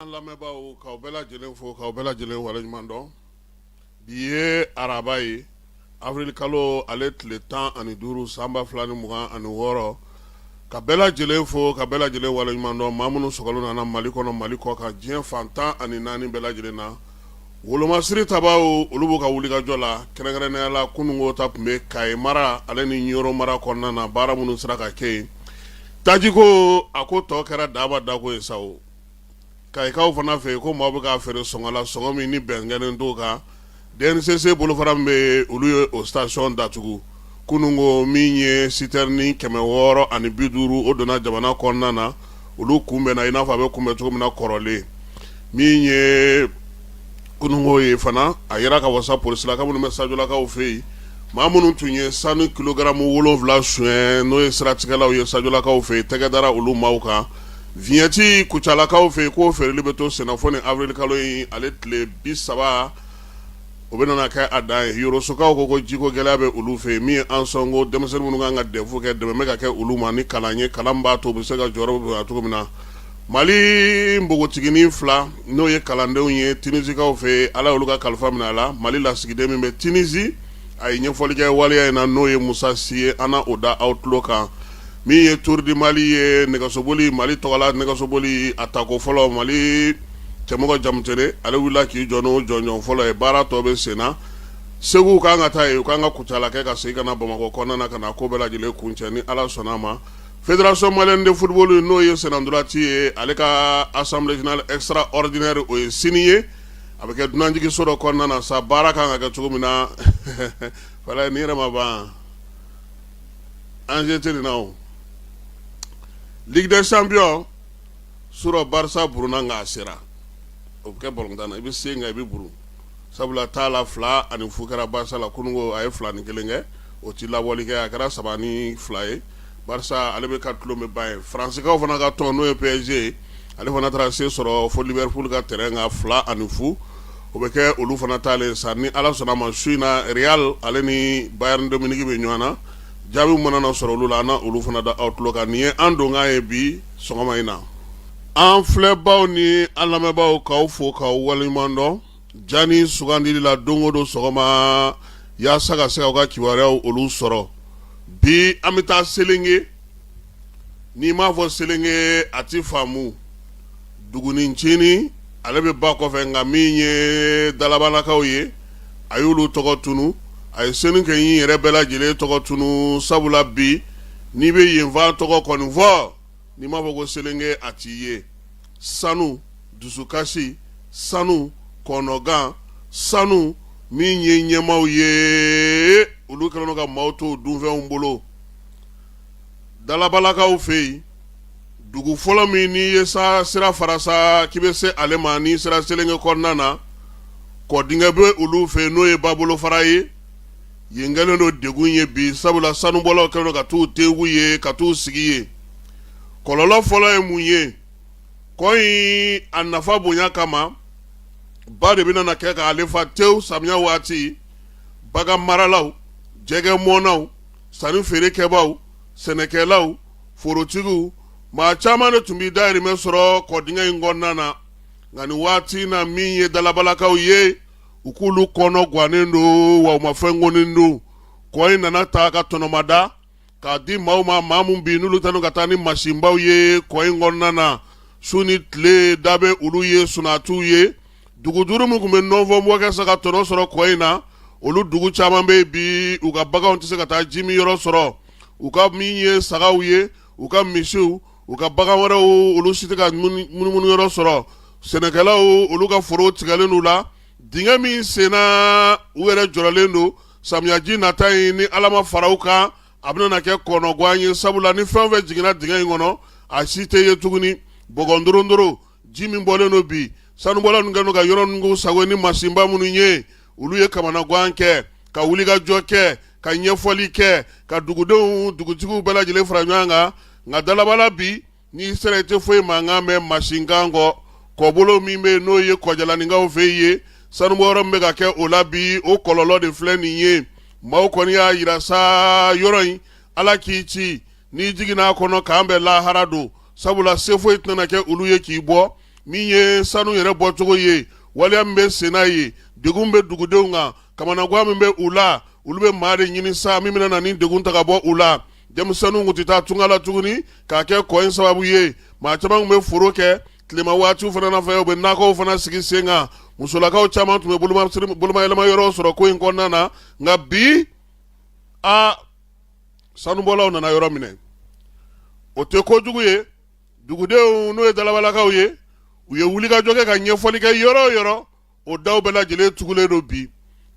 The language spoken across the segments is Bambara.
An lamɛnbaaw, k'aw bɛɛ lajɛlen fo, k'aw bɛɛ lajɛlen waleɲuman dɔn. Bi ye araba ye, avril kalo ale tile 15, san 2026. Ka bɛɛ lajɛlen fo, ka bɛɛ lajɛlen waleɲuman dɔn. Maa minnu sɔgɔlen nana Mali kɔnɔ, Mali kɔ kan, diɲɛ fan 14 bɛɛ lajɛlen na, wolomasiri tabaw, olu b'u ka wulikajɔ la. Kɛrɛnkɛrɛnnenya la, kununko ta tun bɛ Kayi mara ale ni Ɲɔrɔ mara kɔnɔna na, baara minnu sera ka kɛ yen. Tajiko, a ko tɔ kɛra daba dako ye sa. Kayikaw fana fɛ yen ko maaw bɛ k'a feere sɔngɔ la, sɔngɔ min ni bɛn kɛlen t'o kan. DNCC bolofara min bɛ, olu ye o station datugu kununko. Min ye citerne 650, o donna jamana kɔnɔna na, olu kunbɛnna i n'a fɔ a bɛ kunbɛn cogo min na kɔrɔlen. Min ye kununko ye fana, a yira ka wasa polisilaka minnu bɛ sajolakaw fɛ yen, maa minnu tun ye sanu kilogaramu 7 suɲɛ, n'o ye siratigɛlaw ye sajolakaw fɛ yen, tɛgɛ dara olu maaw kan. Vignette Kucalakaw fɛ yen, k'o feereli bɛ to senna fo ni avril kalo in ale tile 30, o bɛ nana kɛ a dan ye. Yorosokaw ko ko jiko gɛlɛya bɛ olu fɛ yen. Min ye Ansɔngo denmisɛnnin minnu kan ka DEF kɛ, dɛmɛ bɛ ka kɛ olu ma ni kalan ye, kalan b'a to u bɛ se ka jɔyɔrɔ bonya cogo min na. Mali npogotiginin fila, n'o ye kalandenw ye Tunisikaw fɛ yen, Ala y'olu ka kalifa minɛ a la. Mali lasigiden min bɛ Tunisie, a ye ɲɛfɔli kɛ waleya in na, n'o ye Musa Si ye. An na o da aw tulo kan. Min ye Tour du Mali ye, nɛgɛsoboli, Mali tɔgɔla nɛgɛsoboli, a tako fɔlɔ, Mali cɛmɔgɔ Jamutere, ale wulila k'i jɔ n'o jɔnjɔn fɔlɔ ye. Baara tɔ bɛ sen na. Segu kan ka taa yen, u kan ka Kucala kɛ ka segin ka na Bamakɔ kɔnɔna na, ka na ko bɛɛ lajɛlen kuncɛ ni Ala sɔnna a ma. Fédération malienne de football, n'o ye sennantolaci ye, ale ka assemblée générale extraordinaire, o ye sini ye, a bɛ kɛ dunanjiginso dɔ kɔnɔna na sa. Baara kan ka kɛ cogo min na, wala ni yɛrɛ ma ban, enjeu tɛ nin na. O Ligue des champions surɔ, Barça burunna, nka a sera. O bɛ kɛ balontan na, i bɛ se nka i bɛ buru, sabula t'a la 2-0 kɛra Barça la kununko. A ye 2-1 kɛ, o ti labɔli kɛ, a kɛra 3-2 ye. Barça ale bɛ ka tulon bɛ ban ye. Faransikaw fana ka tɔn, n'o ye PSG ye, ale fana taara se sɔrɔ fo Liverpool ka terrain kan, 2-0. O bɛ kɛ olu fana taalen sa. Ni Ala sɔnna a ma, su in na, Real ale ni Bayern de Munich bɛ ɲɔgɔn na. Jaabi mana na sɔrɔ olu la, an na olu fana da aw tulo kan. Nin ye an donkan ye bi sɔgɔma in na. An filɛbaw ni an lamɛnbaaw, k'aw fo, k'aw waleɲuman dɔn jani sugandili la don o don sɔgɔma, yaasa ka se k'aw ka kibaruyaw olu sɔrɔ. Bi an bɛ taa Selenge. N'i m'a fɔ Selenge, a ti faamu. Dugunicinin ale bɛ ba kɔfɛ, nka min ye dalabalakaw ye, a y'olu tɔgɔ tunu, a ye Senuke in yɛrɛ bɛɛ lajɛlen tɔgɔ tunu, sabula bi n'i bɛ yenfan tɔgɔ kɔni fɔ, n'i m'a fɔ ko Selenge, a t'i ye. Sanu dusukasi, sanu kɔnɔgan, sanu min ye ɲɛmaaw ye, olu kɛlen ka maaw to dunfɛnw bolo dalabalakaw fɛ yen. Dugu fɔlɔ min n'i ye sa sira fara sa k'i bɛ se ale ma, n'i sera Selenge kɔnɔna na, kɔdingɛ bɛ olu fɛ yen, n'o ye babolofara ye. Yen kɛlen don degun ye bi, sabula sanubɔlaw kɛlen don ka t'u tegu ye, ka t'u sigi yen. Kɔlɔlɔ fɔlɔ ye mun ye? Kɔ in a nafa bonya kama, ba de bɛna kɛ k'ale fa tewu samiya waati. Bagan maralaw, jɛgɛ mɔnnaw, sanni feere kɛbaaw, sɛnɛkɛlaw, forotigiw, maa caman de tun b'i dayirimɛ sɔrɔ kɔdingɛ in kɔnɔna na. Nka nin waati na, min ye dalabalakaw ye, u k'olu kɔnɔ gannen don wa u ma fɛn kɔni dun. Kɔ in nana ta ka tɔnɔmada k'a di maaw ma, maa min bi n'olu tanu ka taa ni masinbaw ye kɔ in kɔnɔna na su ni tile, da bɛ olu ye, sunatiw ye. Dugu duuru min tun bɛ nɔnfɔnbɔ kɛ sa ka tɔnɔ sɔrɔ kɔ in na, olu dugu caman bɛ bi, u ka baganw tɛ se ka taa ji min yɔrɔ sɔrɔ. U ka min ye sagaw ye, u ka misiw, u ka bagan wɛrɛw, olu si tɛ ka munumunu yɔrɔ sɔrɔ. Sɛnɛkɛlaw, olu ka foro tigɛlen u la, dingɛ min senna, u yɛrɛ jɔrɔlen don. Samiyaji nata in, ni Ala ma fara u kan, a bɛna kɛ kɔnɔgan ye, sabula ni fɛn o fɛn jiginna dingɛ in kɔnɔ, a si tɛ ye tuguni. Bɔgɔndorondoro ji min bɔlen don bi, sanubɔlaw ninnu kɛlen don ka yɔrɔ ninnu sago ni masinba minnu ye, olu ye kamanagan kɛ, ka wulikajɔ kɛ, ka ɲɛfɔli kɛ, ka dugudenw, dugutigiw bɛɛ lajɛlen fara ɲɔgɔn kan. Nka dalabala bi, n'i sera, i tɛ foyi mankan mɛn masinkan kɔ. Kɔbolo min bɛ yen, n'o ye Kɔjalaninkaw fɛ yen, sanubɔyɔrɔ min bɛ ka kɛ o la bi, o kɔlɔlɔ de filɛ nin ye. Maaw kɔni y'a yira sa, yɔrɔ in, Ala k'i ci, n'i jiginna a kɔnɔ, k'an bɛn lahara don, sabula se foyi tɛna kɛ olu ye k'i bɔ. Min ye sanu yɛrɛ bɔcogo ye, waleya min bɛ senna ye, degun bɛ dugudenw kan, kamanagan min bɛ u la, olu bɛ maa de ɲini sa min bɛna na ni degun ta ka bɔ u la. Denmisɛnninw tun tɛ taa tunga la tuguni k'a kɛ kɔ in sababu ye. Maa caman tun bɛ foro kɛ tilema waatiw fana na fɛ, u bɛ nakɔw fana sigi sen kan. Musolakaw caman tun bɛ bolomayɛlɛma yɔrɔ sɔrɔ ko in kɔnɔna na. Nka bi, a sanubɔlaw nana yɔrɔ minɛ, o tɛ kojugu ye. Dugudenw, n'o ye dalabalakaw ye, u ye wulikajɔ kɛ ka ɲɛfɔli kɛ yɔrɔ o yɔrɔ, o daw bɛɛ lajɛlen tugulen don bi.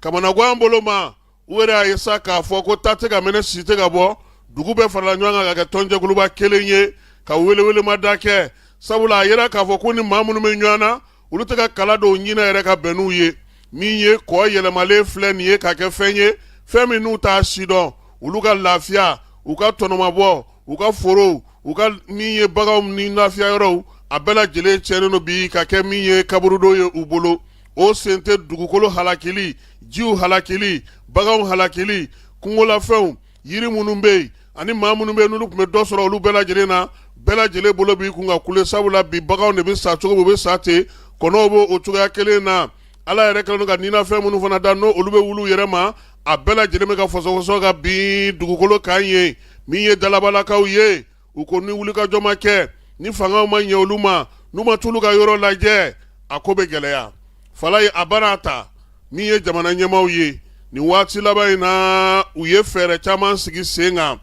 Kamanagan bolo ma, u yɛrɛ y'a ye sa k'a fɔ ko ta tɛ ka mɛnɛ, si tɛ ka bɔ. Dugu bɛɛ farala ɲɔgɔn kan ka kɛ tɔnjɛkuluba kelen ye ka welewelemada kɛ, sabula a yera k'a fɔ ko ni maa minnu bɛ ɲɔgɔn na, olu tɛ ka kala don ɲinɛ yɛrɛ ka bɛn n'u ye. Min ye kɔ yɛlɛmalen filɛ nin ye ka kɛ fɛn ye, fɛn min n'u t'a si dɔn, olu ka lafiya, u ka tɔnɔmabɔ, u ka forow, u ka min ye baganw ni lafiya yɔrɔw, a bɛɛ lajɛlen tiɲɛnen don bi ka kɛ min ye kaburudo ye u bolo. O sen tɛ dugukolo halakili, jiw halakili, baganw halakili, kungolafɛnw, yiri minnu bɛ yen ani maa minnu bɛ yen n'olu tun bɛ dɔ sɔrɔ olu bɛɛ lajɛlen na, bɛɛ lajɛlen bolo b'i kun ka kule, sabula bi baganw de bɛ sa cogo min, u bɛ sa ten, kɔnɔw b'o o cogoya kelen na. Ala yɛrɛ kɛlen don ka ninafɛn minnu fana da, n'o olu bɛ wuli u yɛrɛ ma, a bɛɛ lajɛlen bɛ ka fɔsɔfɔsɔ ka bin dugukolo kan ye. Min ye dalabalakaw ye, u ko ni wulikajɔ ma kɛ, ni fangaw ma ɲɛ olu ma, n'u ma t'olu ka yɔrɔ lajɛ, a ko bɛ gɛlɛya. Falaye, a baara ta min ye jamana ɲɛmaaw ye nin waati laban in na, u ye fɛɛrɛ caman sigi sen kan.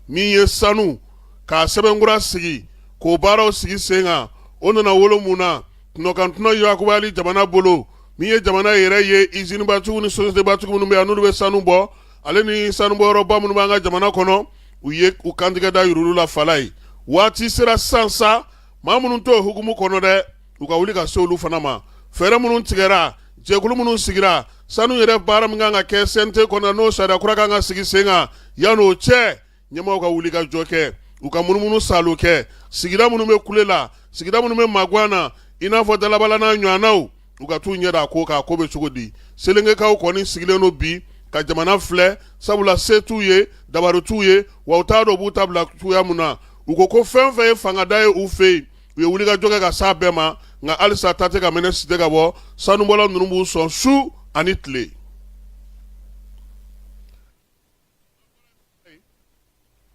Min ye sanu k'a sɛbɛnkura sigi, k'o baaraw sigi sen kan, o nana wolo mun na? Tɔnɔkantɔnɔ yakubayali jamana bolo. Min ye jamana yɛrɛ ye, izinibatigiw ni sosiyetebatigiw minnu bɛ yan, n'olu bɛ sanu bɔ, ale ni sanubɔyɔrɔba minnu b'an ka jamana kɔnɔ, u ye u kantigɛ da yurulu la. Falaye, waati sera sisan sa, maa minnu t'o hukumu kɔnɔ dɛ, u ka wuli ka se olu fana ma. Fɛɛrɛ minnu tigɛra, jɛkulu minnu sigira, sanu yɛrɛ baara min kan ka kɛ CNT kɔnɔ, n'o sariya kura kan ka sigi sen kan, yan'o cɛ, ɲɛmaaw ka wuli ka jɔ kɛ, u ka munumunu saalo kɛ sigida minnu bɛ kule la, sigida minnu bɛ magan na, i n'a fɔ dalabala n'a ɲɔgɔnnaw, u ka t'u ɲɛ da a ko kan, a ko bɛ cogo di. Selenkekaw kɔni sigilen don bi ka jamana filɛ, sabula se t'u ye, dabari t'u ye, wa u t'a dɔn u b'u ta bila cogoya min na. U ko ko fɛn fɛn ye fangada ye u fɛ yen, u ye wulikajɔ kɛ ka s'a bɛɛ ma, nka halisa ta tɛ ka mɛnɛ, si tɛ ka bɔ. Sanubɔla ninnu b'u sɔn su ani tile.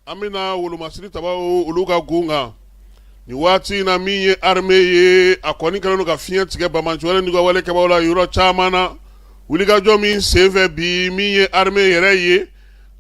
An bɛna wolomasiri tabaw olu ka gun kan nin waati in na. Min ye armée ye, a kɔni kɛlen don ka fiɲɛ tigɛ banbaanciwale n'u ka wale kɛbaaw la yɔrɔ caman na. Wulikajɔ min senfɛ bi, min ye armée yɛrɛ ye,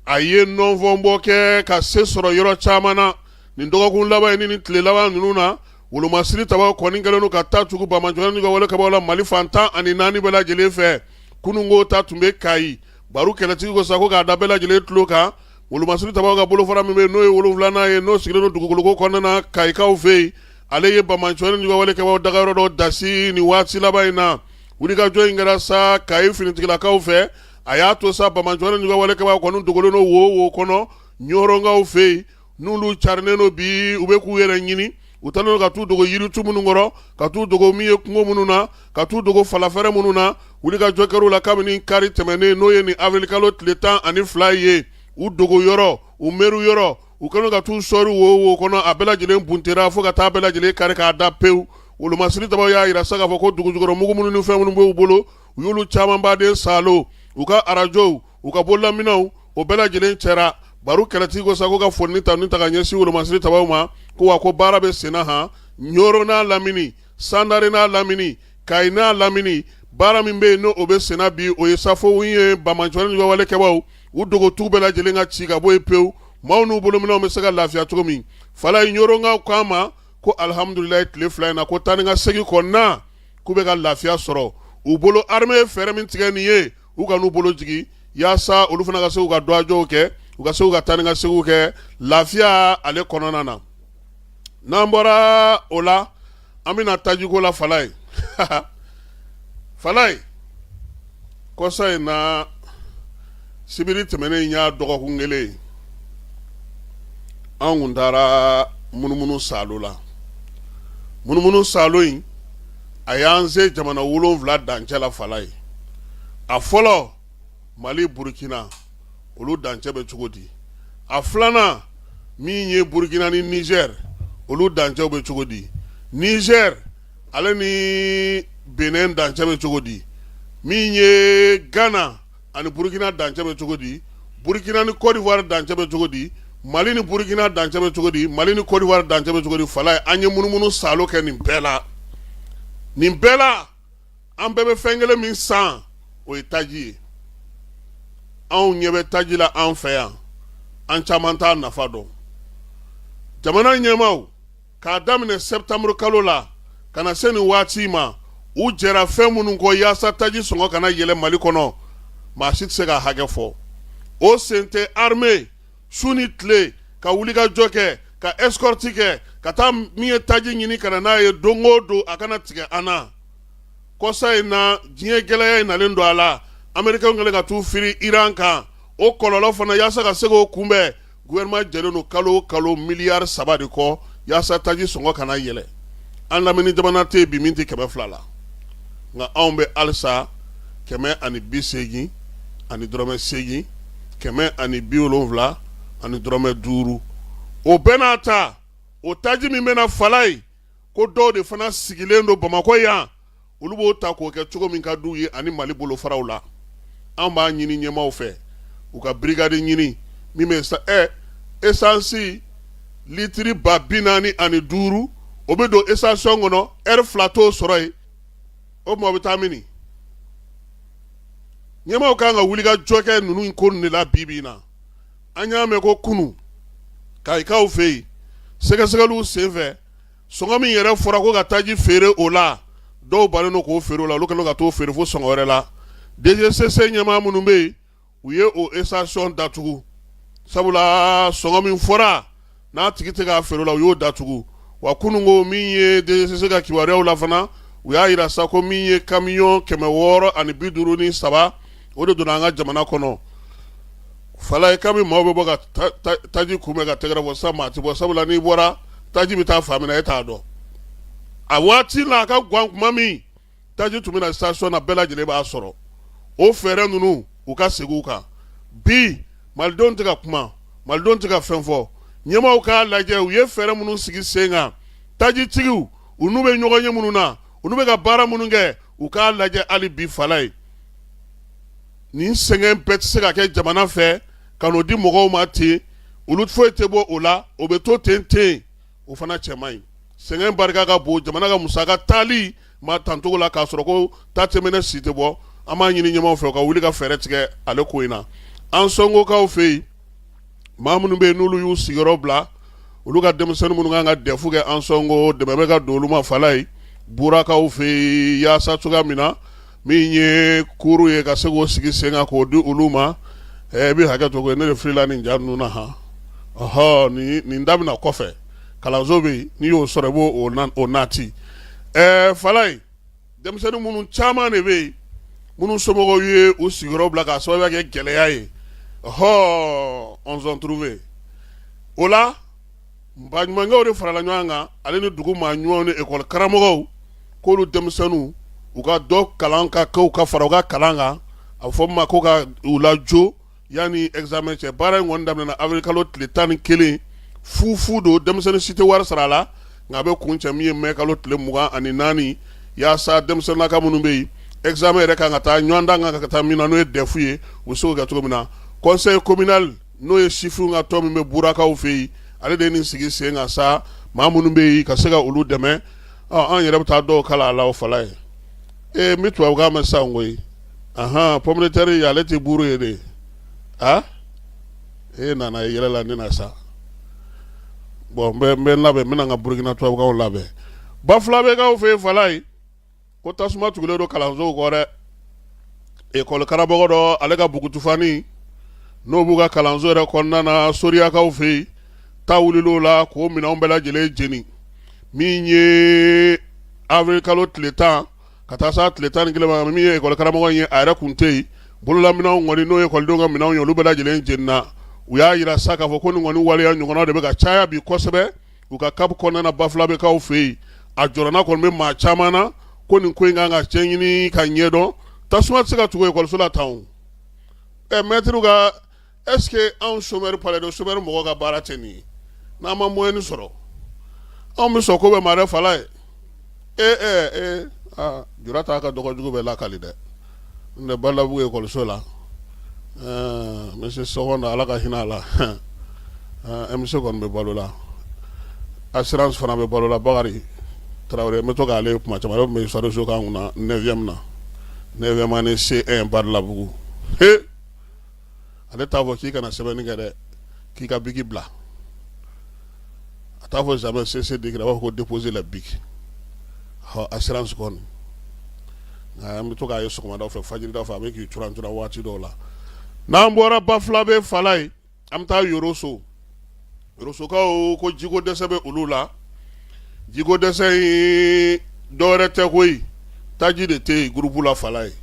a ye nɔnfɔnbɔ kɛ ka se sɔrɔ yɔrɔ caman na nin dɔgɔkun laban in ni nin tile laban ninnu na. Wolomasiri tabaw kɔni kɛlen don ka taa tugu banbaanciwale n'u ka wale kɛbaaw la Mali fan 14 bɛɛ lajɛlen fɛ. Kununko ta tun bɛ Kayi. Baro kɛlɛtigi ko sa ko k'a da bɛɛ lajɛlen tulo kan, wolomasiri tabaw ka bolofara min bɛ yen, n'o ye 7nan ye, n'o sigilen don dugukoloko kɔnɔna na Kayikaw fɛ yen, ale ye banbaanciwale n'u ka wale kɛbaaw dagayɔrɔ dɔ dasi nin waati laban in na. Wulikajɔ in kɛra sa Kayi finitigilakaw fɛ. A y'a to sa banbaanciwale n'u ka wale kɛbaaw kɔni dogolen don wo wo kɔnɔ Ɲɔrɔnkaw fɛ yen, n'olu carinen don bi, u bɛ k'u yɛrɛ ɲini. U taalen don ka t'u dogo yiritu minnu kɔrɔ, ka t'u dogo min ye kungo minnu na, ka t'u dogo falafɛrɛ minnu na. Wulikajɔ kɛr'u la kabini kari tɛmɛnen, n'o ye nin avril kalo tile 12 ye. U dogo yɔrɔ, u meru yɔrɔ, u kɛlen ka t'u sɔɔri wo wo kɔnɔ, a bɛɛ lajɛlen buntera fo ka taa bɛɛ lajɛlen kari k'a da pewu. Wolomasiri tabaw y'a jira sa k'a fɔ ko dugujukɔrɔ mugu minnu ni fɛn minnu b'u bolo, u y'olu camanbaden saalo. U ka arajow, u ka bololaminɛw, o bɛɛ lajɛlen cɛra. Baro kɛlɛtigi ko sa ko ka foli ni tanuni ta ka ɲɛsin wolomasiri tabaw ma, ko wa ko baara bɛ senna han Ɲɔrɔ n'a lamini, Sandare n'a lamini, Kayi n'a lamini. Baara min bɛ yen, n'o o bɛ senna bi, o ye safo ye banbaanciwale n'u ka wale kɛbaaw, u dogotu bɛɛ lajɛlen ka ci ka bɔ yen pewu, maaw n'u bolominɛnw bɛ se ka lafiya cogo min. Falaye, Ɲɔrɔnkaw k'an ma ko alihamudulilayi, tile 2 in na, ko taa ni ka segin kɔnɔna, k'u bɛ ka lafiya sɔrɔ u bolo. Armée ye fɛɛrɛ min tigɛ nin ye, u kan'u bolo jigin, yaasa olu fana ka se k'u ka dɔgɔjɔw kɛ, u ka se k'u ka taa ni ka seginw kɛ lafiya ale kɔnɔna na. N'an bɔra o la, an bɛna tajiko la. Falaye, Falaye, kɔsa in na, sibiri tɛmɛnen in y'a dɔgɔkun kelen ye, an kun taara munumunu saalo la. Munumunu saalo in, a y'an se jamana 7 dancɛ la. Falaye, a fɔlɔ, Mali Burukina, olu dancɛ bɛ cogo di? A filanan, min ye Burukina ni Nizɛri, olu dancɛw bɛ cogo di? Nizɛri ale ni Benin dancɛ bɛ cogo di, min ye Ghana ani Burukina dancɛ bɛ cogo di, Burukina ni Côte d'Ivoire dancɛ bɛ cogo di, Mali ni Burukina dancɛ bɛ cogo di, Mali ni Côte d'Ivoire dancɛ bɛ cogo di. Falaye, an ye munumunu saalo kɛ nin bɛɛ la, nin bɛɛ la. An bɛɛ bɛ fɛn kelen min san, o ye taji ye. Anw ɲɛ bɛ taji la an fɛ yan, an caman t'a nafa dɔn. Jamana ɲɛmaaw, k'a daminɛ septembre kalo la ka na se nin waati ma, u jɛra fɛn minnu kɔ yaasa taji sɔngɔ kana yɛlɛ Mali kɔnɔ, maa si tɛ se k'a hakɛ fɔ. O sen tɛ armée su ni tile ka wulikajɔ kɛ, ka escorte kɛ, ka taa min ye taji ɲini ka na n'a ye don o don, a kana tigɛ an na. Kɔsa in na, diɲɛ gɛlɛya in nalen don a la, Américains kɛlen ka t'u firi Iran kan, o kɔlɔlɔ fana, yaasa ka se k'o kunbɛn, gouvernement jɛlen don kalo o kalo miliyari 3 de kɔ yaasa taji sɔngɔ kana yɛlɛ. An lamini jamana tɛ yen bi min tɛ 200 la, nka anw bɛ halisa 180 dɔrɔmɛ 8, 170 dɔrɔmɛ 5. O bɛɛ n'a ta, o taji min bɛna, Falaye, ko dɔw de fana sigilen don Bamakɔ yan, olu b'o ta k'o kɛ cogo min ka d'u ye ani Mali bolofaraw la. An b'a ɲini ɲɛmaaw fɛ, u ka brigade ɲini min bɛ essence litiri 45 000, o bɛ don station kɔnɔ, ɛri 2 t'o sɔrɔ yen. O tuma, o bɛ taa mini? Ɲɛmaaw kan ka wuli ka jɔ kɛ ninnu ko de la bi bi in na. An y'a mɛn ko kunun, Kayikaw fɛ yen, sɛgɛsɛgɛliw senfɛ, sɔngɔ min yɛrɛ fɔra ko ka taji feere o la, dɔw bannen don k'o feere o la, olu kɛlen ka t'o feere fo sɔngɔ wɛrɛ la. DGCC ɲɛmaa minnu bɛ yen, u ye o station datugu, sabula sɔngɔ min fɔra n'a tigi tɛ k'a feere o la, u y'o datugu. Wa kunun ko min ye DGCC ka kibaruyaw la fana, u y'a jira sa ko min ye kamiyɔn 653, o de donna an ka jamana kɔnɔ. Falaye, kabi maaw bɛ bɔ ka taji kunbɛn ka tɛgɛrɛ fɔ sa, maa tɛ bɔ, sabula n'i bɔra, taji bɛ taa fan min na, e t'a dɔn. A waati la, a ka gan kuma min taji tun bɛ na station na, bɛɛ lajɛlen b'a sɔrɔ. O fɛɛrɛ ninnu, u ka segin u kan bi. Malidenw tɛ ka kuma, malidenw tɛ ka fɛn fɔ. Ɲɛmaaw k'a lajɛ, u ye fɛɛrɛ minnu sigi sen kan, tajitigiw, u n'u bɛ ɲɔgɔn ye minnu na, u n'u bɛ ka baara minnu kɛ, u k'a lajɛ hali bi. Falaye, nin sɛgɛn bɛɛ tɛ se ka kɛ jamana fɛ ka n'o di mɔgɔw ma ten, olu foyi tɛ bɔ o la, o bɛ to ten ten, o fana cɛ man ɲi. Sɛgɛn barika ka bon, jamana ka musaka taali ma tancogo la, k'a sɔrɔ ko ta tɛmɛnɛ si tɛ bɔ. An b'a ɲini ɲɛmaaw fɛ u ka wuli ka fɛɛrɛ tigɛ ale ko in na. Ansongokaw fɛ yen, maa minnu bɛ yen n'olu y'u sigiyɔrɔ bila, olu ka denmisɛnnin minnu kan ka DEF kɛ Ansongo, dɛmɛ bɛ ka don olu ma. Falaye, Burakaw fɛ yen, yaasa cogoya min na min ye cours ye, ka se k'o sigi sen kan k'o di olu ma. I bɛ hakɛ to, ne de filila nin ja ninnu na. Han, ɔhɔ, nin daminɛ kɔfɛ, kalanso bɛ yen, n'i y'o sɔrɔ, i b'o o nati. Falaye, denmisɛnnin minnu caman de bɛ yen minnu somɔgɔw ye u sigiyɔrɔ bila k'a sababu kɛ gɛlɛya ye, ɔhɔ, on trouvé o la, baɲumankɛw de farala ɲɔgɔn kan, ale ni dugu maa ɲumanw ni ekɔli karamɔgɔw, k'olu denmisɛnninw, u ka dɔ kalan ka kɛ, u ka fara u ka kalan kan, a bɛ fɔ min ma ko ka u lajo yanni examen cɛ. Baara in kɔni daminɛna avril kalo tile 11, fu fu don, denmisɛnnin si tɛ wari sara a la, nka a bɛ kuncɛ min ye mai kalo tile 24, yaasa denmisɛnninlaka minnu bɛ yen, examen yɛrɛ kan ka taa ɲɔgɔndan kan ka taa min na, n'o ye DEF ye, u bɛ se k'o kɛ cogo min na. Conseil communal, n'o ye sifinw ka tɔn min bɛ Burakaw fɛ yen, ale de ye nin sigi sen kan sa, maa minnu bɛ yen ka se ka olu dɛmɛ. An yɛrɛ bɛ taa dɔw kala a la. O Falaye, ee, n bɛ tubabukan mɛn sisan koyi. Ahan, pomme de terre, ale tɛ buru ye de. A e nana yɛlɛ la ne na sa. Bon, n bɛ n labɛn, n bɛna n ka Burukina tubabukanw labɛn. Bafulabɛkaw fɛ yen, Falaye, ko tasuma tugulen don kalansow kɔ dɛ. Ekɔli karamɔgɔ dɔ, ale ka bugutufani n'o b'u ka kalanso yɛrɛ kɔnɔna na, Soriyakaw fɛ yen, ta wulil'o la k'o minɛnw bɛɛ lajɛlen jeni. Min ye avril kalo tile 10 ka taa s'a tile 11 ma, min ye ekɔli karamɔgɔ ye, a yɛrɛ kun tɛ yen. Bololaminɛnw kɔni, n'o ye ekɔlidenw ka minɛnw ye, olu bɛɛ lajɛlen jenina. U y'a jira sa k'a fɔ ko nin kɔni waleya ɲɔgɔnna de bɛ ka caya bi kosɛbɛ u ka CAP kɔnɔna na, Bafulabɛkaw fɛ yen. A jɔrɔna kɔni bɛ maa caman na ko nin ko in kan ka cɛɲini ka ɲɛdɔn. Tasuma tɛ se ka tugu ekɔliso la tan o. Ɛ, mɛtiriw ka, est ce que anw chômeur, palais de chômeur mɔgɔ ka baara tɛ nin ye? N'an ma moyen sɔrɔ, anw bɛ sɔn ko bɛɛ ma dɛ. Falaye, Ee ee ee aa jura t'a ka dɔgɔjugu bɛɛ lakali dɛ. N tɛ Badalabugu ekɔliso la, ɛɛ monsieur Sɔgɔnda, Ala ka hinɛ a la, MC kɔni bɛ balo la, assurance fana bɛ balo la. Bakari Tarawele, n bɛ to k'ale ye kuma caman, ale tun bɛ histoire géo k'an kunna 9e na, 9e année C1 Badalabugu. He, ale t'a fɔ k'i kana sɛbɛnni kɛ dɛ, k'i ka biki bila. A t'a fɔ jamais cessez d'écrire, a b'a fɔ ko déposer la bic. Ɔ assurance kɔni, nka an bɛ to k'a ye sɔgɔmada fɛ, fajirida fɛ, a bɛ k'i curan curan waati dɔw la. N'an bɔra Bafulabe Falaye, an bɛ taa Yoroso. Yorosokaw ko jiko dɛsɛ bɛ olu la. Jiko dɛsɛ in dɔwɛrɛ tɛ koyi, taji de tɛ yen groupe la Falaye.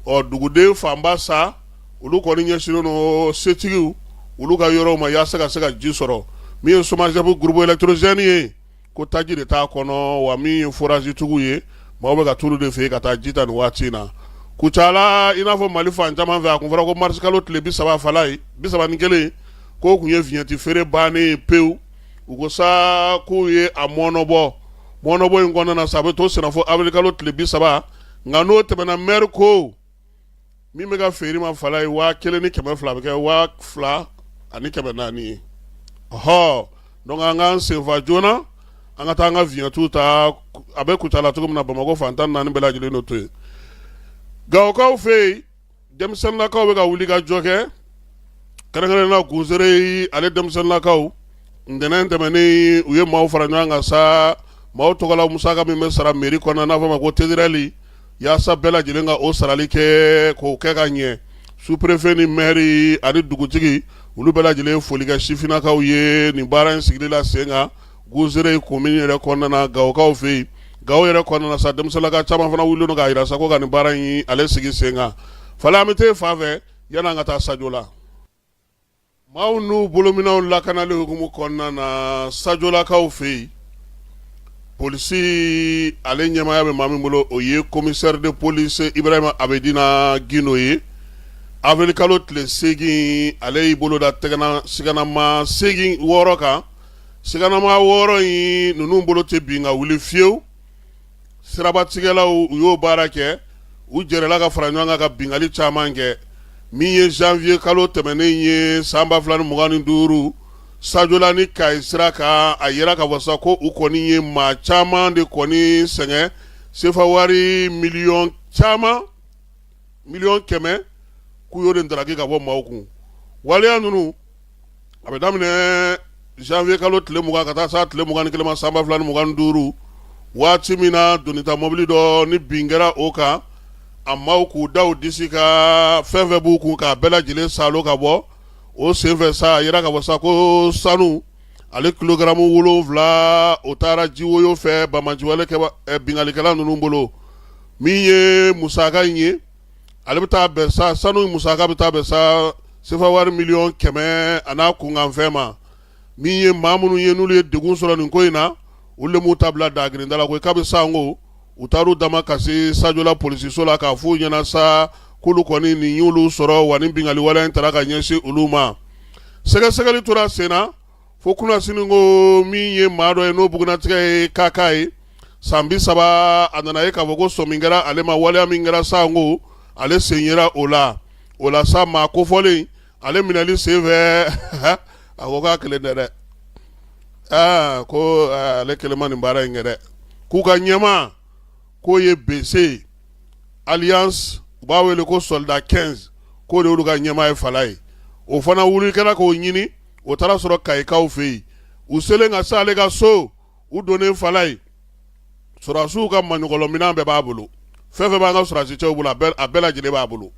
Ɔ duguden fanba sa, olu kɔni ɲɛsinnen don setigiw olu ka yɔrɔw ma yaasa ka se ka ji sɔrɔ. Min ye SOMAGEP groupe électrogène ye, ko taji de t'a kɔnɔ, wa min ye forage tigiw ye, maaw bɛ ka t'olu de fɛ yen ka taa ji ta nin waati in na. Kucala, i n'a fɔ Mali fan caman fɛ, a kun fɔra ko mars kalo tile 30 Falaye, 31, k'o kun ye vignette feere bannen ye pewu. U ko sa k'u ye a mɔnɔbɔ. Mɔnɔbɔ in kɔnɔna na sa, a bɛ to senna fo avril kalo tile 30. Nka n'o tɛmɛna, maire ko min bɛ ka feere ma Falaye 1200, a bɛ kɛ 2400 ye. Ɔhɔ, donc an k'an senfa joona, an ka taa an ka vignette ta. A bɛ Kucala cogo min na, Bamakɔ fan 14 bɛɛ lajɛlen don to yen. Gawokaw fɛ yen, denmisɛnninlakaw bɛ ka wuli ka jɔ kɛ, kɛrɛnkɛrɛnnen na Guzere ale denmisɛnninlakaw. Ntɛnɛn tɛmɛnen, u ye maaw fara ɲɔgɔn kan sa, maaw tɔgɔla musaka min bɛ sara mairie kɔnɔ, n'a fɔ ma ko TDR, yaasa bɛɛ lajɛlen ka o sarali kɛ, k'o kɛ ka ɲɛ. Sous-préfet ni maire ani dugutigi, olu bɛɛ lajɛlen foli kɛ sifinnakaw ye nin baara in sigili la sen kan Guzere commune yɛrɛ kɔnɔna na, Gawokaw fɛ yen. Gawo yɛrɛ kɔnɔna na sa, denmisɛnninlaka caman fana wulilen don k'a jira sa ko ka nin baara in ale sigi sen kan. Falaye, an bɛ t'e fan fɛ yanni an ka taa Sajola. Maaw n'u bolominɛnw lakanali hukumu kɔnɔna na Sajolakaw fɛ yen, polisi ale ɲɛmaaya bɛ maa min bolo, o ye commissaire de police Ibrahima Abedina Gindo ye. Avril kalo tile 8, ale y'i bolo da tɛgɛna siganama segin wɔɔrɔ kan. Siganama wɔɔrɔ in ninnu bolo tɛ bin ka wuli fiyewu. Sirabatigɛlaw, u y'o baara kɛ, u jɛrɛla ka fara ɲɔgɔn kan ka binkanni caman kɛ. Min ye janvier kalo tɛmɛnen ye san 2025, Sajola ni Kayi sira kan, a yira k'a fɔ sa ko u kɔni ye maa caman de kɔni sɛgɛn, sefa wari miliyɔn caman, 100 million, k'u y'o de ndaraki ka bɔ maaw kun. Waleya ninnu, a bɛ daminɛ janvier kalo tile 20 ka taa se tile 21 ma san 2025, waati min na donita mɔbili dɔ ni bin kɛra o kan, a maaw k'u da u disi kan, fɛn fɛn b'u kun k'a bɛɛ lajɛlen saalo ka bɔ. O senfɛ sa, a yira k'a fɔ sa ko sanu ale kilogaramu 7, o taara jiwoyo fɛ banbaanciwale binkannikɛla ninnu bolo. Min ye musaka in ye, ale bɛ taa bɛn sa, sanu musaka bɛ taa bɛn sa sefa wari 100 million a n'a kunkanfɛn ma. Min ye maa minnu ye n'olu ye degun sɔrɔ nin ko in na, olu de m'u ta bila dagirinda la koyi. Kabi sanko u taar'u dama ka se Sajola polisiso la k'a f'u ɲɛna sa k'olu kɔni nin y'olu sɔrɔ, wa ni binkanni wale in taara ka ɲɛsin olu ma. Sɛgɛsɛgɛli tora sen na fo kunasini ko min ye maa dɔ ye n'o bugunnatigɛ ye kaka ye, san 30, a nana ye k'a fɔ ko sɔmi kɛra ale ma, waleya min kɛra sanko ale sen yera o la. O la sa, maa kofɔlen ale minɛli senfɛ, a ko k'a kelen tɛ dɛ, aa ko ale kelen ma nin baara in kɛ dɛ, k'u ka ɲɛmaa k'o ye Bese alias, u b'a wele ko soldat 15, k'o de y'olu ka ɲɛmaa ye Falaye. O fana wuli kɛra k'o ɲini, o taara sɔrɔ Kayikaw fɛ yen. U selen ka se ale ka so, u donnen Falaye, sɔrɔdasiw ka maɲɔgɔlɔminɛn bɛɛ b'a bolo. Fɛn fɛn b'an ka sɔrɔdasi cɛw bolo, a bɛɛ lajɛlen b'a bolo,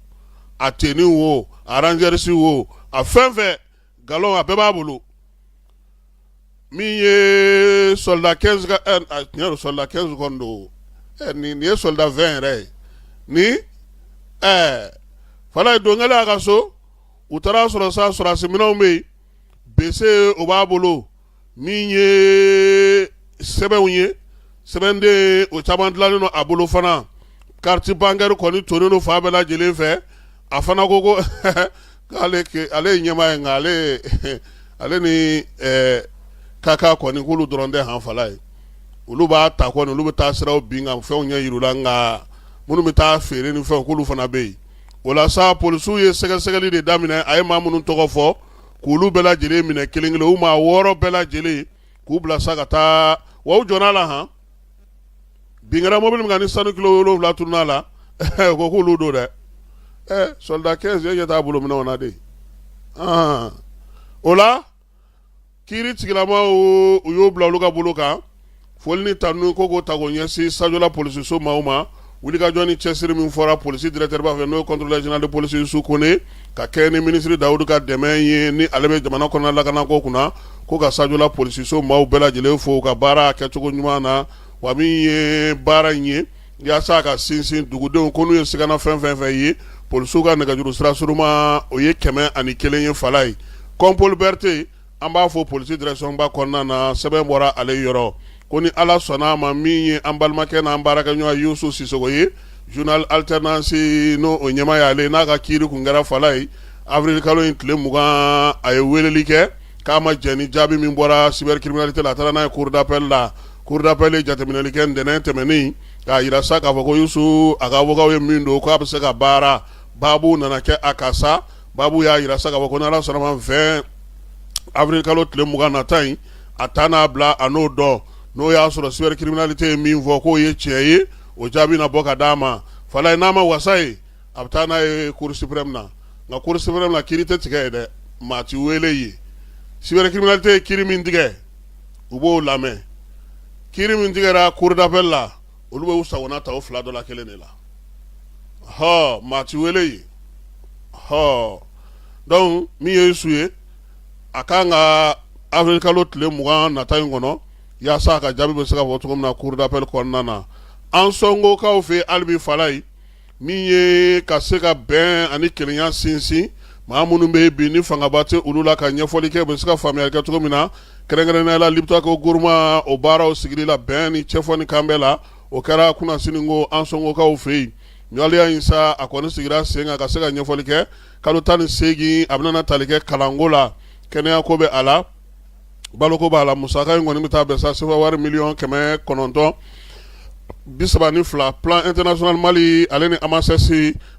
a tenue wo, a rangers wo, a fɛn fɛn galon, a bɛɛ b'a bolo. Min ye soldat 15 ka tiɲɛ don, soldat 15 kɔni don, nin ye soldat 20 yɛrɛ ye. Ni Falaye don kɛlen a ka so, u taara sɔrɔ sa sɔrɔdasi minɛnw bɛ yen, Bese o b'a bolo, min ye sɛbɛnw ye, sɛbɛnden o caman dilannen don a bolo fana, carte bancaire kɔni tonnen don fan bɛɛ lajɛlen fɛ. A fana ko ko k'ale ale ye ɲɛmaa ye, nka ale ni kaka kɔni k'olu dɔrɔn tɛ han Falaye. Olu b'a ta kɔni, olu bɛ taa siraw bin ka fɛnw ɲɛ yir'u la, nka minnu bɛ taa feere ni fɛnw, k'olu fana bɛ yen. O la sa, polisiw ye sɛgɛsɛgɛli de daminɛ. A ye maa minnu tɔgɔ fɔ, k'olu bɛɛ lajɛlen minɛ kelen kelen, u maa 6 bɛɛ lajɛlen, k'u bila sa ka taa. Wa u jɔn'a la han, bin kɛra mobili min kan ni sanu kilo 7 tunun'a la, ko k'olu don dɛ. Ɛ, soldat 15, e ɲɛ t'a bolo minɛnw na de. O la, kiiri tigilamaw, u y'o bila olu ka bolo kan. Foli ni tanu ko k'o ta k'o ɲɛsin Sajola polisiso maaw ma, wulikajɔ ni cɛsiri min fɔra polisi directeur ba fɛ, n'o ye contrôleur général de police Yusu Kone, ka kɛ ni minisiri Dawudu ka dɛmɛ ye, ni ale bɛ jamana kɔnɔna lakanako kunna, ko ka Sajola polisiso maaw bɛɛ lajɛlen fo u ka baara kɛcogo ɲuman na. Wa min ye baara in ye yaasa ka sinsin dugudenw ko n'u ye sigana fɛn fɛn fɛn ye, polisiw ka nɛgɛjuru sira suruma, o ye 101 ye. Falaye Kɔnpoli Berete, an b'a fɔ polisi direction ba kɔnɔna na, sɛbɛn bɔra ale yɔrɔ ko ni Ala sɔnna a ma, min ye an balimakɛ n'an baarakɛɲɔgɔn Yusu Sisoko ye, journal Alternance, n'o o ɲɛmaa y'ale, n'a ka kiiri kun kɛra Falaye avril kalo in tile 20, a ye weleli kɛ k'a ma jɛn ni jaabi min bɔra cybercriminalité la. A taara n'a ye cour d'appel la. Cour d'appel ye jateminɛli kɛ ntɛnɛn tɛmɛnen, k'a jira sa k'a fɔ ko Yusu, a ka avocat ye min don, k'a bɛ se ka baara. Baabu nana kɛ a kan sa. Baabu y'a jira sa k'a fɔ ko ni Ala sɔnna ma, 20 avril kalo tile 20 nata in, a ta n'a bila, a n'o dɔn. N'o y'a sɔrɔ cybercriminalité ye min fɔ k'o ye tiɲɛ ye, o jaabi na bɔ ka d'a ma. Falaye, n'a ma wasa ye, a bɛ taa n'a ye cour suprême na. Nka cour suprême na, kiiri tɛ tigɛ yen dɛ, maa ti wele yen. Cybercriminalité ye kiiri min tigɛ, u b'o lamɛn. Kiiri min tigɛra cour d'appel la, olu bɛ u sagona ta o fila dɔ la kelen de la. Hɔ, maa ti wele yen. Hɔ, donc min ye Yusu ye, a kan ka avril kalo tile 20 nata in kɔnɔ, yaasa a ka jaabi bɛ se ka fɔ cogo min na cour d'appel kɔnɔna na. Ansongokaw fɛ hali bi, Falaye, min ye ka se ka bɛn ani kelenya sinsin, maa minnu bɛ bi ni fangaba tɛ olu la, ka ɲɛfɔli kɛ, u bɛ se ka faamuyali kɛ cogo min na, kɛrɛnkɛrɛnnenya la Liptako Gourma, o baaraw sigili la bɛn ni cɛfɔ ni kanbɛn la, o kɛra kunasini ko Ansongokaw fɛ yen. Waleya in sa, a kɔni sigira sen kan ka se ka ɲɛfɔli kɛ. Kalo 18, a bɛna tali kɛ kalanko la, kɛnɛyako bɛ a la, baloko b'a la. Musaka in kɔni bɛ taa bɛn sa sefa wari miliyɔn 932. Plan International Mali, ale ni AMASS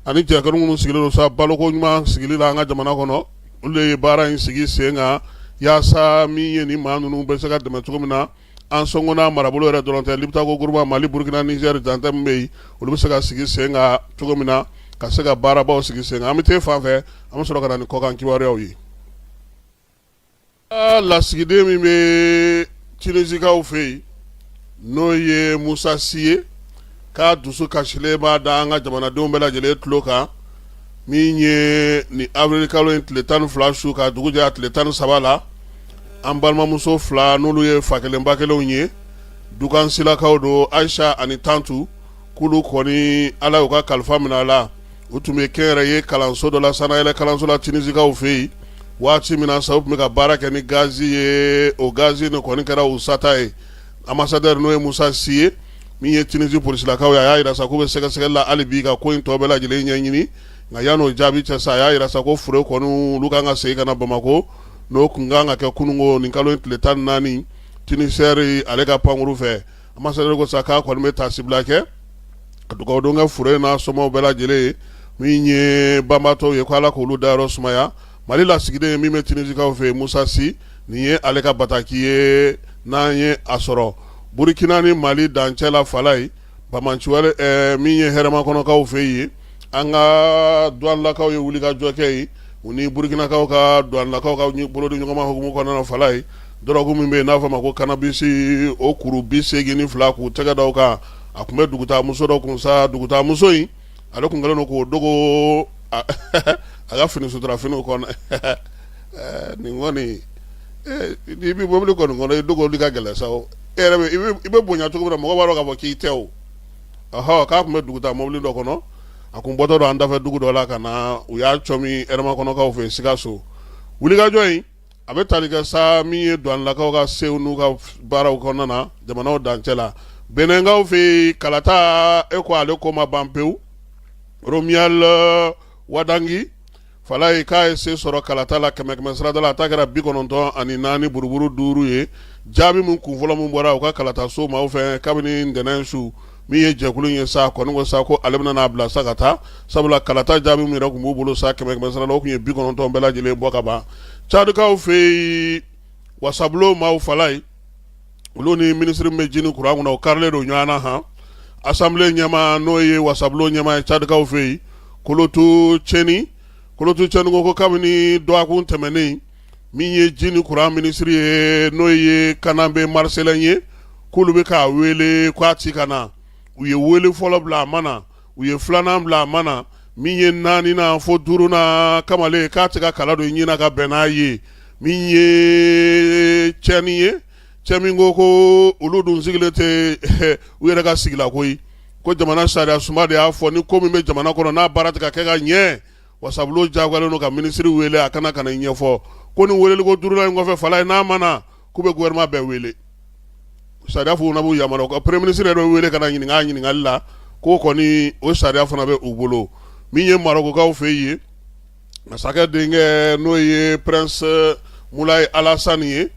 ani jɛkulu minnu sigilen don sa baloko ɲuman sigili la an ka jamana kɔnɔ, olu de ye baara in sigi sen kan, yaasa min ye ni maa ninnu bɛ se ka dɛmɛ cogo min na. Ansongo n'a marabolo yɛrɛ dɔrɔn tɛ, Liptako Gourma, Mali, Burukina, Niger dancɛ min bɛ yen, olu bɛ se ka sigi sen kan cogo min na, ka se ka baarabaw sigi sen kan. An bɛ taa fan fɛ, an bɛ sɔrɔ ka na ni kɔkan kibaruyaw ye. Lasigiden min bɛ Tunisikaw fɛ yen, n'o ye Musa Si ye, k'a dusu kasilen b'a da an ka jamanadenw bɛɛ lajɛlen tulo kan, min ye ni avril kalo in tile 12 su ka dugu jɛ a tile 13 la, an balimamuso fila, n'olu ye fa kelen ba kelenw ye, Dukansilakaw don, Ayisa ani Tantu, k'olu kɔni Ala y'u ka kalifa minɛ a la. U tun bɛ kɛnyɛrɛye kalanso dɔ la, sanayɛlɛ kalanso la, Tunisikaw fɛ yen. Waati min na sa u tun bɛ ka baara kɛ ni gazi ye, o gazi nin kɔni kɛra u sata ye. Ambassadeur, n'o ye Musa Si ye, min ye Tunisi polisilakaw ye, a y'a jira sa k'u bɛ sɛgɛsɛgɛli la hali bi ka ko in tɔ bɛɛ lajɛlen ɲɛɲini. Nka yan'o jaabi cɛ sa, a y'a jira sa ko fure kɔni, olu kan ka segin ka na Bamakɔ, n'o tun kan ka kɛ kununko nin kalo in tile 14, Tunisair ale ka pankuru fɛ. Ambassadeur ko sa k'a kɔni bɛ taasibila kɛ ka dugawudon kɛ fure n'a somɔgɔw bɛɛ lajɛlen ye, min ye banbaatɔw ye, ko Ala k'olu dayɔrɔ sumaya. Mali lasigiden min bɛ Tunisikaw fɛ yen, Musa Si, nin ye ale ka bataki ye n'an ye a sɔrɔ. Burukina ni Mali dancɛ la, Falaye, banbaanciwale min ye Hɛrɛmakɔnɔkaw fɛ yen, an ka duwanilakaw ye wulikajɔ kɛ yen, u ni Burukinakaw ka duwanilakaw ka bolodi ɲɔgɔnma hukumu kɔnɔna na. Falaye, dɔrɔgu min bɛ yen n'a fɔ a ma ko cannabis, o kuru 82, k'u tɛgɛ da o kan. A tun bɛ dugutaa muso dɔ kun sa. Dugutaa muso in, ale tun kɛlen don k'o dogo a ka fini sutura finiw kɔnɔ. Nin kɔni, n'i bɛ mobili kɔni kɔnɔ, i dogoli ka gɛlɛn sa. O e yɛrɛ bɛ i bɛ bonya cogo min na, mɔgɔ b'a dɔn k'a fɔ k'i tɛ o. Ɔhɔ, k'a tun bɛ dugutaa mobili dɔ kɔnɔ, a kun bɔtɔ don an dafɛ dugu dɔ la ka na, u y'a cɔmi Hɛrɛmakɔnɔkaw fɛ Sikaso. Wulikajɔ in, a bɛ tali kɛ sa min ye duwanilakaw ka sew n'u ka baaraw kɔnɔna na jamanaw dancɛ la. Benɛnkaw fɛ yen, kalata, e ko ale ko ma ban pewu. Romuald Wadagni, Falaye k'a ye se sɔrɔ kalata la kɛmɛ kɛmɛ sarada la, a ta kɛra 94 buruburu 5 ye. Jaabi min kunfɔlɔ min bɔra u ka kalataso maaw fɛ kabini ntɛnɛn su, min ye jɛkulu ye sa kɔni ko sa ko ale bɛna n'a bila sa ka taa, sabula kalata jaabi min yɛrɛ tun b'u bolo sa kɛmɛ kɛmɛ sara la, o tun ye 90 bɛɛ lajɛlen bɔ ka ban. Cadikaw fɛ yen, wasabulon maaw Falaye, olu ni minisiri min bɛ ji ni kuran kunna, o karilen don ɲɔgɔn na. Han, assemblée ɲɛmaa, n'o ye wasabulon ɲɛmaa ye cadikaw fɛ yen, Kolotu Cɛni, Kolotu Cɛni ko kabini dɔgɔkun tɛmɛnen, min ye ji ni kuran minisiri ye, n'o ye Kananbe Marcelin ye, k'olu bɛ k'a wele k'a ti ka na. U ye wele fɔlɔ bila, a ma na. U ye filanan bila, a ma na. Min ye naaninan fo duurunan, kamalen k'a tɛ ka kala don i ɲin na ka bɛn n'a ye. Min ye Cɛni ye, cɛ min ko olu dun sigilen tɛ u yɛrɛ ka sigila koyi, ko jamana sariya sunba de y'a fɔ ni ko min bɛ jamana kɔnɔ n'a baara tɛ ka kɛ ka ɲɛ, wasabulon jagoyalen don ka minisiri wele a kana ka na ɲɛfɔ. Ko ni weleliko duurunan in kɔfɛ, Falaye, n'a ma na, k'u bɛ gouvernement bɛɛ wele. Sariya fana b'u yamaruya ka premier ministre yɛrɛ bɛ wele ka na ɲininka ɲininkali la, k'o kɔni o sariya fana bɛ u bolo. Min ye Marɔkukaw fɛ yen, masakɛ denkɛ, n'o ye prince Mulayi Alasani ye,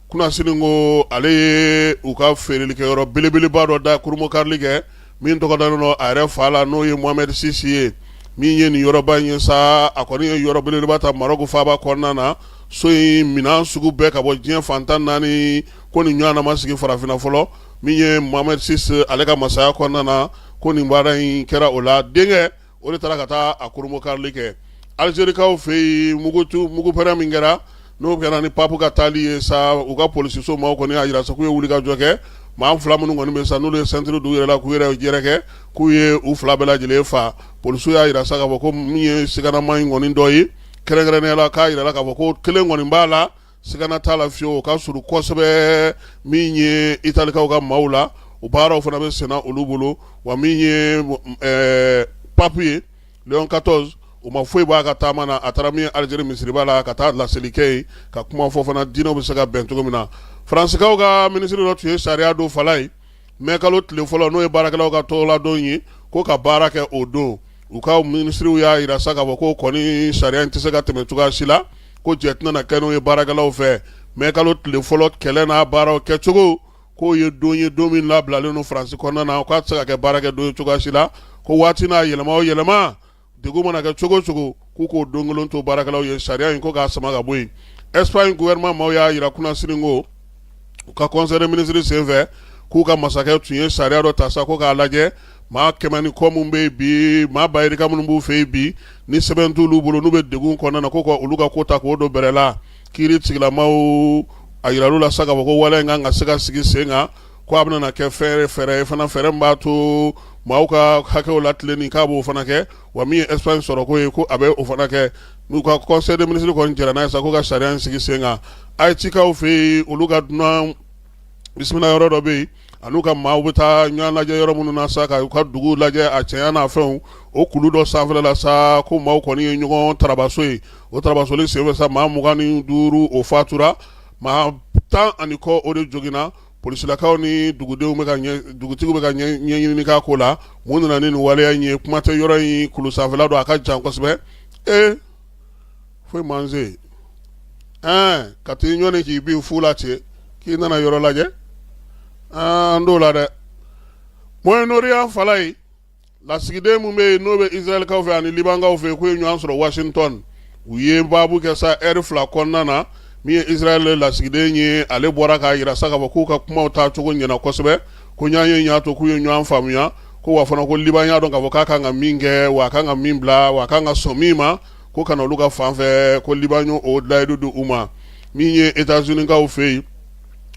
kunasini ko ale ye u ka feerelikɛyɔrɔ belebeleba dɔ da kurunbonkarili kɛ, min tɔgɔ dalen don a yɛrɛ fa la, n'o ye Mohamed six ye. Min ye nin yɔrɔba in ye sa, a kɔni ye yɔrɔ belebeleba ta Marɔku faaba kɔnɔna na. So in minɛn sugu bɛɛ ka bɔ diɲɛ fan 14, ko nin ɲɔgɔnna ma sigi farafinna fɔlɔ. Min ye Mohamed six ale ka masaya kɔnɔna na, ko nin baara in kɛra o la, denkɛ o de taara ka taa a kurunbonkarili kɛ. Alizerikaw fɛ yen, mugupɛrɛn min kɛra, n'o kɛra ni papu ka taali ye sa, u ka polisiso maaw kɔni y'a jira sa k'u ye wulikajɔ kɛ. Maa fila minnu kɔni bɛ sa, n'olu ye sɛntiri don u yɛrɛ la k'u yɛrɛ yɛrɛkɛ, k'u ye u fila bɛɛ lajɛlen fa. Polisiw y'a jira sa k'a fɔ ko min ye siganama in kɔni dɔ ye, kɛrɛnkɛrɛnnenya la k'a jirala k'a fɔ ko kelen kɔni b'a la, sigana t'a la fiyewu, o ka surun kosɛbɛ min ye italikaw ka maaw la, o baaraw fana bɛ senna olu bolo. Wa min ye papu ye, Léon 14, o ma foyi bɔ a ka taama na. A taara min ye Alizeri misiriba la ka taa laseli kɛ yen, ka kuma fɔ fana diinɛw bɛ se ka bɛn cogo min na. Faransikaw ka minisiri dɔ tun ye sariya don Falaye, mɛ kalo tile fɔlɔ, n'o ye baarakɛlaw ka tɔgɔladon ye, ko ka baara kɛ o don. U ka minisiriw y'a jira sa k'a fɔ ko kɔni sariya in tɛ se ka tɛmɛ cogoya si la, ko jɛ tɛna na kɛ n'o ye baarakɛlaw fɛ. Mɛ kalo tile fɔlɔ kɛlɛ n'a baaraw kɛcogo, k'o ye don ye, don min labilalen don Faransi kɔnɔna na, k'a tɛ se ka kɛ baarakɛ don ye cogoya si la, ko waati n'a yɛlɛma o yɛlɛma, degun mana kɛ cogo o cogo, k'u k'o don kelen to baarakɛlaw ye, sariya in ko k'a sama ka bɔ yen. Espagne gouvernement maaw y'a jira kunasini ko u ka conseil des ministres senfɛ, k'u ka masakɛ tun ye sariya dɔ ta sa ko k'a lajɛ maa 100 ni kɔ minnu bɛ yen bi, maa bayirika minnu b'u fɛ yen bi, ni sɛbɛn t'olu bolo, n'u bɛ degun kɔnɔna na, ko ka olu ka ko ta k'o don bɛrɛ la. Kiiri tigilamaw a yiral'u la sa k'a fɔ ko waleya in kan ka se ka sigi sen kan, ko a bɛna kɛ fɛɛrɛ fɛɛrɛ ye fana, fɛɛrɛ min b'a to maaw ka hakɛw latilenni, k'a b'o fana kɛ. Wa min ye Espagne sɔrɔko ye, ko a bɛ o fana kɛ. N'u ka conseil des ministres kɔni jɛra n'a ye sa ko ka sariya in sigi sen kan. Haïtikaw fɛ yen, olu ka dunan bisimila yɔrɔ dɔ bɛ yen, an'u ka maaw bɛ taa ɲɔgɔn lajɛ yɔrɔ minnu na sa, ka u ka dugu lajɛ a cɛya n'a fɛnw, o kulu dɔ sanfɛla la sa, ko maaw kɔni ye ɲɔgɔn tarabaso ye. O tarabasoli senfɛ sa, maa 25 o fatura, maa 10 ani kɔ o de joginna. Polisilakaw ni dugudenw bɛ ka dugutigiw bɛ ka ɲɛɲinini k'a ko la, mun nana ni nin waleya in ye. Kuma tɛ, yɔrɔ in kulu sanfɛla don, a ka jan kosɛbɛ. Ee, foyi man se ɛɛ ka t'i ɲɔni k'i bin fu la ten k'i nana yɔrɔ lajɛ, an t'o la dɛ. Moyen-Orient, Falaye, lasigiden min bɛ yen n'o bɛ Israɛlkaw fɛ ani Libankaw fɛ, k'u ye ɲɔgɔn sɔrɔ Washington. U ye baabu kɛ sa ɛri 2 kɔnɔna na. Min ye Israɛl lasigiden ye, ale bɔra k'a jira sa k'a fɔ k'u ka kumaw taacogo ɲɛna kosɛbɛ, ko ɲɔgɔn ye y'a to k'u ye ɲɔgɔn faamuya, ko wa fana ko Liban y'a dɔn k'a fɔ k'a kan ka min kɛ, wa a kan ka min bila, wa a kan ka sɔn min ma, ko ka na olu ka fan fɛ, ko Liban y'o layidu di u ma. Min ye États-Unis-kaw fɛ yen,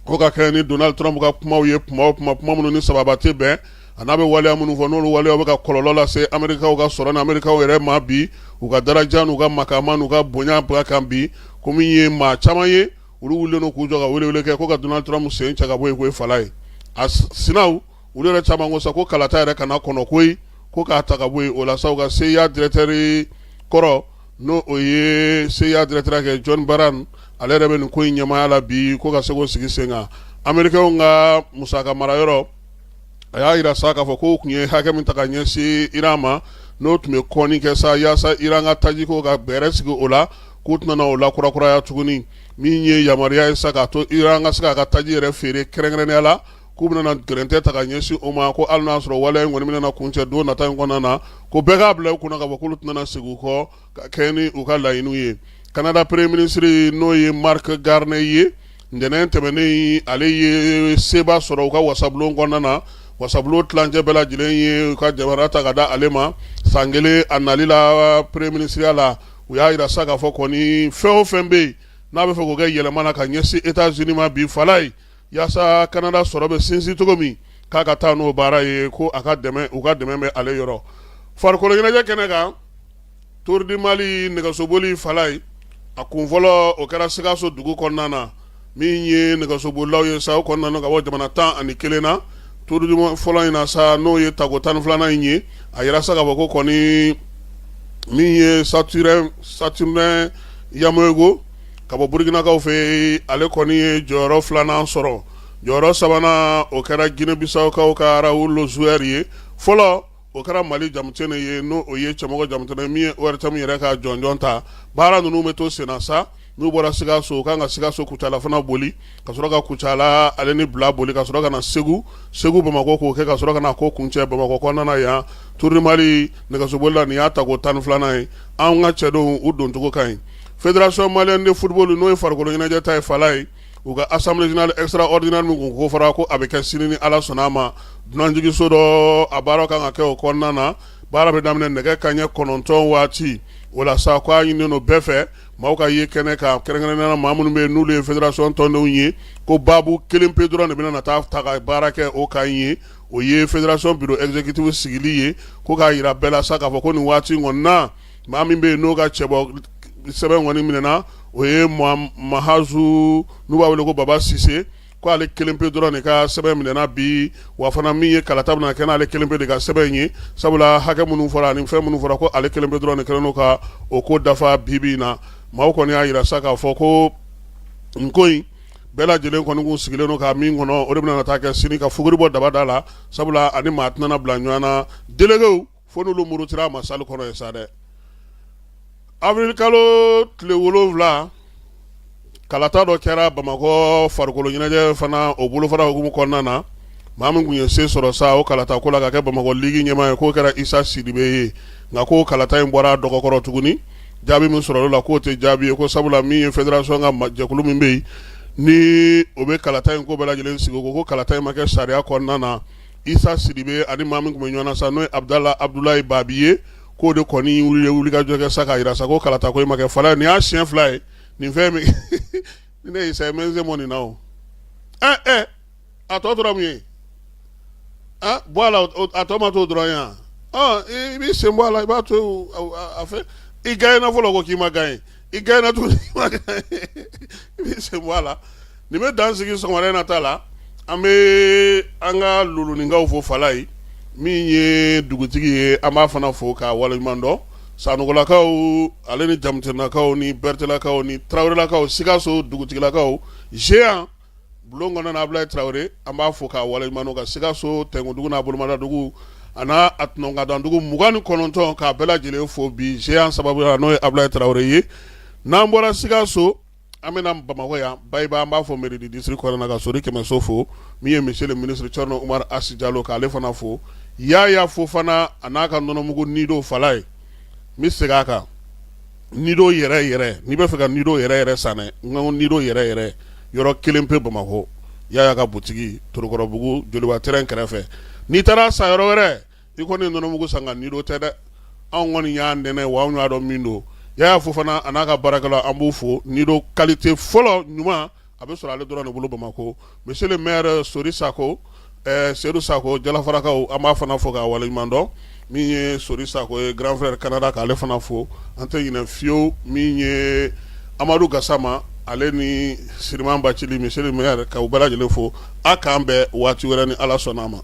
ko ka kɛ ni Donald Trump ka kumaw ye, kuma o kuma, kuma minnu ni sababa tɛ bɛn, a n'a bɛ waleya minnu fɔ, n'olu waleyaw bɛ ka kɔlɔlɔ lase Amerikaw ka sɔrɔ ni Amerikaw yɛrɛ ma bi, u ka daraja n'u ka makama n'u ka bonya kan bi, ko min ye maa caman ye, olu wulilen don k'u jɔ ka welewele kɛ ko ka Donald Trump sen cɛ ka bɔ yen koyi. Falaye, a sinaw olu yɛrɛ caman ko sa ko kalata yɛrɛ kana kɔnɔ koyi, ko k'a ta ka bɔ yen. O la sa, u ka CIA directeur kɔrɔ, n'o o ye CIA directeur kɛ, John Brennan, ale yɛrɛ bɛ nin ko in ɲɛmaaya la bi, ko ka se k'o sigi sen kan. Américains ka musaka marayɔrɔ, a y'a jira sa k'a fɔ k'o tun ye hakɛ min ta ka ɲɛsin Iran ma, n'o tun bɛ kɔni kɛ sa yaasa Iran ka tajiko ka bɛrɛ sigi o la, k'u tɛna o lakurakuraya tuguni. Min ye yamaruya ye sa k'a to Iran ka se k'a ka taji yɛrɛ feere kɛrɛnkɛrɛnnenya la, k'u bɛna gɛrɛntɛ ta ka ɲɛsin o ma, ko hali n'a sɔrɔ waleya in kɔni bɛna kuncɛ don nata in kɔnɔna na, ko bɛɛ k'a bila u kunna k'a fɔ k'olu tɛna segin u kɔ ka kɛ ni u ka laɲiniw ye. Canada premier ministre, n'o ye Marc Carney ye, ntɛnɛn tɛmɛnen ale ye seba sɔrɔ u ka wasabulon kɔnɔna na. Wasabulon tilancɛ bɛɛ lajɛlen ye u ka jamana ta ka da ale ma san kelen a nali la premier ministreya la. U y'a jira sa k'a fɔ kɔni fɛn o fɛn bɛ yen n'a bɛ fɛ k'o kɛ yɛlɛma na ka ɲɛsin États-Unis ma bi fala ye, yaasa Canada sɔrɔ bɛ sinsin cogo min, k'a ka taa n'o baara ye, ko a ka dɛmɛ, u ka dɛmɛ bɛ ale yɔrɔ. Farikolo ɲɛnajɛ kɛnɛ kan, Tour du Mali nɛgɛsoboli fala ye, a kun fɔlɔ o kɛra Sikaso dugu kɔnɔna na. Min ye nɛgɛsobolilaw ye sa, o kɔnɔna ka bɔ jamana 11 na. Tour du fɔlɔ in na sa, n'o ye tako 12nan in ye, a yira sa k'a fɔ ko kɔni min ye Saturnin Yamoyego ka bɔ Burukinakaw fɛ, ale kɔni ye jɔyɔrɔ filanan sɔrɔ. Jɔyɔrɔ sabanan, o kɛra Guinée Bissaukaw ka Raoul Zouer ye. Fɔlɔ, o kɛra Mali Jamutɛnɛ ye, n'o o ye Cɛmɔgɔ Jamutɛnɛ min ye ORTM yɛrɛ ka jɔnjɔn ta. Baara ninnu bɛ to senna sa. N'u bɔra Sikaso, u kan ka Sikaso Kucala fana boli, ka sɔrɔ ka Kucala ale ni Bila boli, ka sɔrɔ ka na Segu, Segu Bamakɔ, k'o kɛ ka sɔrɔ ka na ko kuncɛ Bamakɔ kɔnɔna na yan. Tour du Mali nɛgɛsoboli la, nin y'a tako 12nan ye. An ka cɛdenw, u doncogo ka ɲi. Fédération malienne de football, n'o ye farikolo ɲɛnajɛ ta ye fala ye, u ka assemblée générale extraordinaire min kun ko fɔra ko a bɛ kɛ sini ni Ala sɔnna a ma, dunanjiginso dɔ, a baara kan ka kɛ o kɔnɔna na. Baara bɛ daminɛ nɛgɛ kanɲɛ 9 waati. O la sa, ko a ɲininen don bɛɛ fɛ, maaw ka ye kɛnɛ kan, kɛrɛnkɛrɛnnenya la maa minnu bɛ yen n'olu ye fédération tɔndenw ye. Ko baabu kelen pe dɔrɔn de bɛna na taa ta ka baara kɛ o kan ye, o ye fédération bureau exécutif sigili ye. Ko k'a jira bɛɛ la sa k'a fɔ ko nin waati in kɔni na, maa min bɛ yen n'o ka cɛbɔ sɛbɛn kɔni minɛna, o ye Mahazu, n'u b'a wele ko Baba Sise, ko ale kelen pe dɔrɔn de ka sɛbɛn minɛna bi. Wa fana min ye kalata bɛna kɛ n'ale kelen pe de ka sɛbɛn ye, sabula hakɛ minnu fɔra ani fɛn minnu fɔra, ko ale kelen pe dɔrɔn de kɛlen don ka o ko dafa. Bi bi in na, maaw kɔni y'a jira sa k'a fɔ ko nin ko in bɛɛ lajɛlen kɔni kun sigilen don ka min kɔnɔ, o de bɛna taa kɛ sini ka fuguri bɔ daba da la, sabula ani maa tɛna bila ɲɔgɔn na déléguéw fo n'olu murutira a ma salle kɔnɔ ye sa dɛ. Avril kalo tile 7, kalata dɔ kɛra Bamakɔ farikolo ɲɛnajɛ fana o bolofara hukumu kɔnɔna na. Maa min tun ye se sɔrɔ sa o kalata ko la ka kɛ Bamakɔ ligue ɲɛmaa ye, k'o kɛra Isa Sidibe ye. Nka ko kalata in bɔra dɔgɔkɔrɔ tuguni, jaabi min sɔrɔla o la, k'o tɛ jaabi ye, ko sabula min ye fédération ka jɛkulu min bɛ yen ni o bɛ kalata in ko bɛɛ lajɛlen sigi, ko kalata in ma kɛ sariya kɔnɔna na. Isa Sidibe ani maa min tun bɛ ɲɔgɔn na sa, n'o ye Abudala Abudulayi Babi ye, k'o de kɔni wuli wulikajɔ kɛ sa k'a jira sa ko kalata ko in ma kɛ fala. Nin y'a siɲɛ 2 ye nin fɛn min ni ne ye Isa ye, n bɛ n sen bɔ nin na o. Ɛ ɛ, a tɔ tora mun ye? A bɔ a la, a tɔ ma to dɔrɔn yan. I b'i sen bɔ a la, i b'a to a fɛ. I gagné fɔlɔ, ko k'i ma gagné, i gagné tuguni, i ma gagné, i b'i sen bɔ a la. Nin bɛ dan sigi sɔgɔmada in na ta la. An bɛ an ka loloninkaw fo fala ye. Min ye dugutigi ye, an b'a fana fo k'a waleɲuman dɔn. Sanɔgɔlakaw ale ni Jamutɛnɛlakaw ni Bɛrɛtɛlakaw ni Tarawelelakaw, Sikaso dugutigilakaw, géant bulon kɔnɔna Abulayi Tarawele, an b'a fo k'a waleɲuman dɔn, ka Sikaso Tɛnkudugu n'a bolomadadugu a n'a a tɔnɔnkadandugu 29, k'a bɛɛ lajɛlen fo bi géant sababu la, n'o ye Abulayi Tarawele ye. N'an bɔra Sikaso, an bɛna Bamakɔ yan, Bayiba, an b'a fɔ mairie du district kɔnɔna na, ka Sori Kɛmɛso fo. Min ye monsieur le ministre Thierno Oumar Asi Jalo, k'ale fana fo. Yaya Fofana a n'a ka nɔnɔmugu Nido fala ye, n bɛ segin a kan, Nido yɛrɛ yɛrɛ, n'i bɛ fɛ ka Nido yɛrɛ yɛrɛ san dɛ, n ko Nido yɛrɛ yɛrɛ, yɔrɔ kelen pe Bamakɔ, Yaya ka butigi, Torokɔrɔbugu, Joliba terrain kɛrɛfɛ. N'i taara san yɔrɔ wɛrɛ, i kɔni ye nɔnɔmugu san, nka Nido tɛ dɛ. Anw kɔni y'a nɛnɛ wa anw y'a dɔn min don. Yaya Fofana a n'a ka baarakɛlaw, an b'u fo. Nido qualité fɔlɔ ɲuman, a bɛ sɔrɔ ale dɔrɔn de bolo Bamakɔ. Monsieur le maire Sori Sako, Seydou Sako, Jalafarakaw, an b'a fana fo k'a waleɲuman dɔn. Min ye Sori Sako ye, grand frère Canada, k'ale fana fo. An tɛ ɲinɛ fiyewu min ye Amadu Gasama ale ni Siriman Bacili, monsieur le maire, k'u bɛɛ lajɛlen fo. A k'an bɛn waati wɛrɛ ni Ala sɔnna a ma.